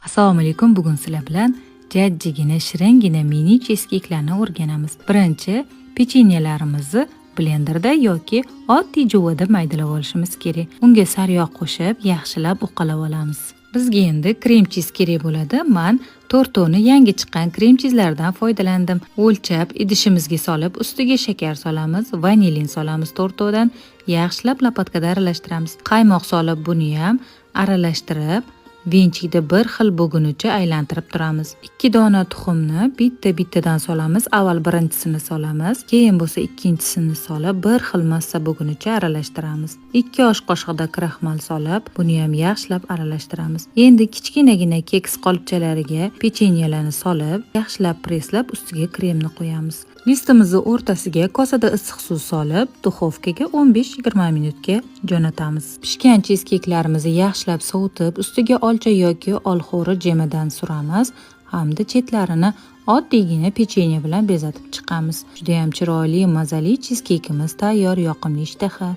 Assalomu alaykum. Bugun sizlar bilan jajjigina, shiringina mini chizkeklarni o'rganamiz. Birinchi pechenyelarimizni blenderda yoki oddiy juvada maydalab olishimiz kerak. Unga sariyog' qo'shib, yaxshilab uqalab olamiz. Bizga endi krem chiz kerak bo'ladi. Man Tortoni yangi chiqqan krem chizlardan foydalandim. O'lchab idishimizga solib, ustiga shakar solamiz, vanilin solamiz Tortodan, yaxshilab лопатка da aralashtiramiz. Qaymoq solib, buni ham aralashtirib, венчик da bir xil bo'lgunicha aylantirib turamiz. 2 dona tuxumni bitta-bittadan solamiz. Avval birinchisini solamiz, keyin bo'lsa ikkinchisini solib, bir xil massa bo'lgunicha aralashtiramiz. 2 osh qoshiqda kraxmal solib, buni ham yaxshilab aralashtiramiz. Endi kichkinagina keks qolipchalariga pechenyelarni solib, yaxshilab presslab, ustiga kremni qo'yamiz. Listimizni o'rtasiga kosada issiq suv solib, духовка ga 15-20 minutga jo'natamiz. Pishgan chizkeklarimizni yaxshilab sovutib, ustiga olcha yoki olxo'ri jemidan suramiz hamda chetlarini oddiygina pechenye bilan bezatib chiqamiz. Judayam chiroyli, mazali chizkekimiz tayyor, yoqimli ishtaha.